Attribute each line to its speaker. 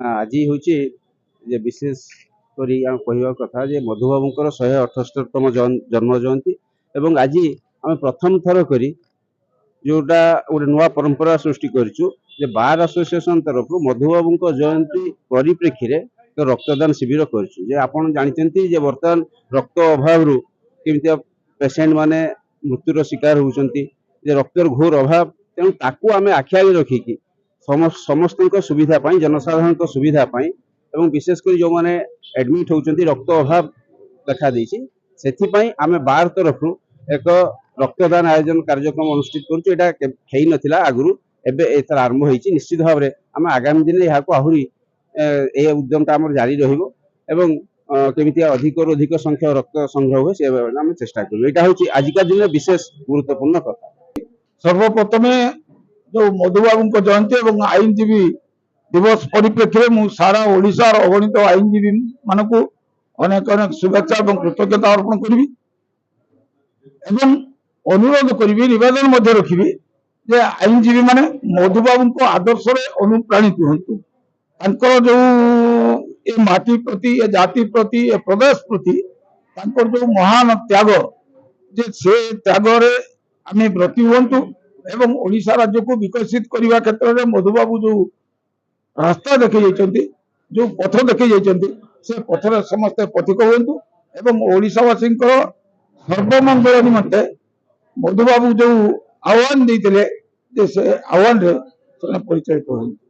Speaker 1: ଆଜି ହେଉଛି ଯେ ବିଶେଷ କରି ଆମେ କହିବା କଥା ଯେ ମଧୁବାବୁଙ୍କର 178ତମ ଜନ୍ମ ଜୟନ୍ତୀ ଏବଂ ଆଜି ଆମେ ପ୍ରଥମ ଥର କରି ଯେଉଁଟା ଗୋଟେ ନୂଆ ପରମ୍ପରା ସୃଷ୍ଟି କରିଛୁ ଯେ ବାର୍ ଆସୋସିଏସନ ତରଫରୁ ମଧୁବାବୁଙ୍କ ଜୟନ୍ତୀ ପରିପ୍ରେକ୍ଷୀରେ ଏକ ରକ୍ତଦାନ ଶିବିର କରିଛୁ। ଯେ ଆପଣ ଜାଣିଛନ୍ତି ଯେ ବର୍ତ୍ତମାନ ରକ୍ତ ଅଭାବରୁ କେମିତି ପେସେଣ୍ଟ ମାନେ ମୃତ୍ୟୁର ଶିକାର ହେଉଛନ୍ତି, ଯେ ରକ୍ତର ଘୋର ଅଭାବ। ତେଣୁ ତାକୁ ଆମେ ଆଖି ଆଗରେ ରଖିକି ସମସ୍ତଙ୍କ ସୁବିଧା ପାଇଁ, ଜନସାଧାରଣଙ୍କ ସୁବିଧା ପାଇଁ ଏବଂ ବିଶେଷ କରି ଯେଉଁମାନେ ଆଡମିଟ୍ ହେଉଛନ୍ତି, ରକ୍ତ ଅଭାବ ଦେଖାଦେଇଛି, ସେଥିପାଇଁ ଆମେ ବାର୍ ତରଫରୁ ଏକ ରକ୍ତଦାନ ଆୟୋଜନ କାର୍ଯ୍ୟକ୍ରମ ଅନୁଷ୍ଠିତ କରୁଛୁ। ଏଇଟା ହେଇନଥିଲା ଆଗରୁ, ଏବେ ଏଥର ଆରମ୍ଭ ହେଇଛି। ନିଶ୍ଚିତ ଭାବରେ ଆମେ ଆଗାମୀ ଦିନରେ ଏହାକୁ ଆହୁରି ଏ ଉଦ୍ୟମଟା ଆମର ଜାରି ରହିବ ଏବଂ କେମିତି ଅଧିକରୁ ଅଧିକ ସଂଖ୍ୟକ ରକ୍ତ ସଂଗ୍ରହ ହୁଏ, ସେ ଆମେ ଚେଷ୍ଟା କରିବୁ। ଏଇଟା ହେଉଛି ଆଜିକା ଦିନରେ ବିଶେଷ ଗୁରୁତ୍ୱପୂର୍ଣ୍ଣ କଥା।
Speaker 2: ସର୍ବପ୍ରଥମେ ଯୋଉ ମଧୁବାବୁଙ୍କ ଜୟନ୍ତୀ ଏବଂ ଆଇନଜୀବୀ ଦିବସ ପରିପ୍ରେକ୍ଷୀରେ ମୁଁ ସାରା ଓଡ଼ିଶାର ଅଗଣିତ ଆଇନଜୀବୀ ମାନଙ୍କୁ ଅନେକ ଅନେକ ଶୁଭେଚ୍ଛା ଏବଂ କୃତଜ୍ଞତା ଅର୍ପଣ କରିବି ଏବଂ ଅନୁରୋଧ କରିବି, ନିବେଦନ ମଧ୍ୟ ରଖିବି ଯେ ଆଇନଜୀବୀ ମାନେ ମଧୁବାବୁଙ୍କ ଆଦର୍ଶରେ ଅନୁପ୍ରାଣିତ ହୁଅନ୍ତୁ। ତାଙ୍କର ଯୋଉ ଏ ମାଟି ପ୍ରତି, ଏ ଜାତି ପ୍ରତି, ଏ ପ୍ରଦେଶ ପ୍ରତି ତାଙ୍କର ଯୋଉ ମହାନ ତ୍ୟାଗ, ଯେ ସେ ତ୍ୟାଗରେ ଆମେ ବ୍ରତୀ ହୁଅନ୍ତୁ ଏବଂ ଓଡ଼ିଶା ରାଜ୍ୟକୁ ବିକଶିତ କରିବା କ୍ଷେତ୍ରରେ ମଧୁବାବୁ ଯୋଉ ରାସ୍ତା ଦେଖେଇ ଯାଇଛନ୍ତି, ଯୋଉ ପଥ ଦେଖେଇ ଯାଇଛନ୍ତି, ସେ ପଥରେ ସମସ୍ତେ ପଥିକ ହୁଅନ୍ତୁ ଏବଂ ଓଡ଼ିଶାବାସୀଙ୍କର ସର୍ବମଙ୍ଗଳ ନିମନ୍ତେ ମଧୁବାବୁ ଯୋଉ ଆହ୍ୱାନ ଦେଇଥିଲେ ଯେ ସେ ଆହ୍ୱାନରେ ସେମାନେ ପରିଚାଳିତ ହୁଅନ୍ତୁ।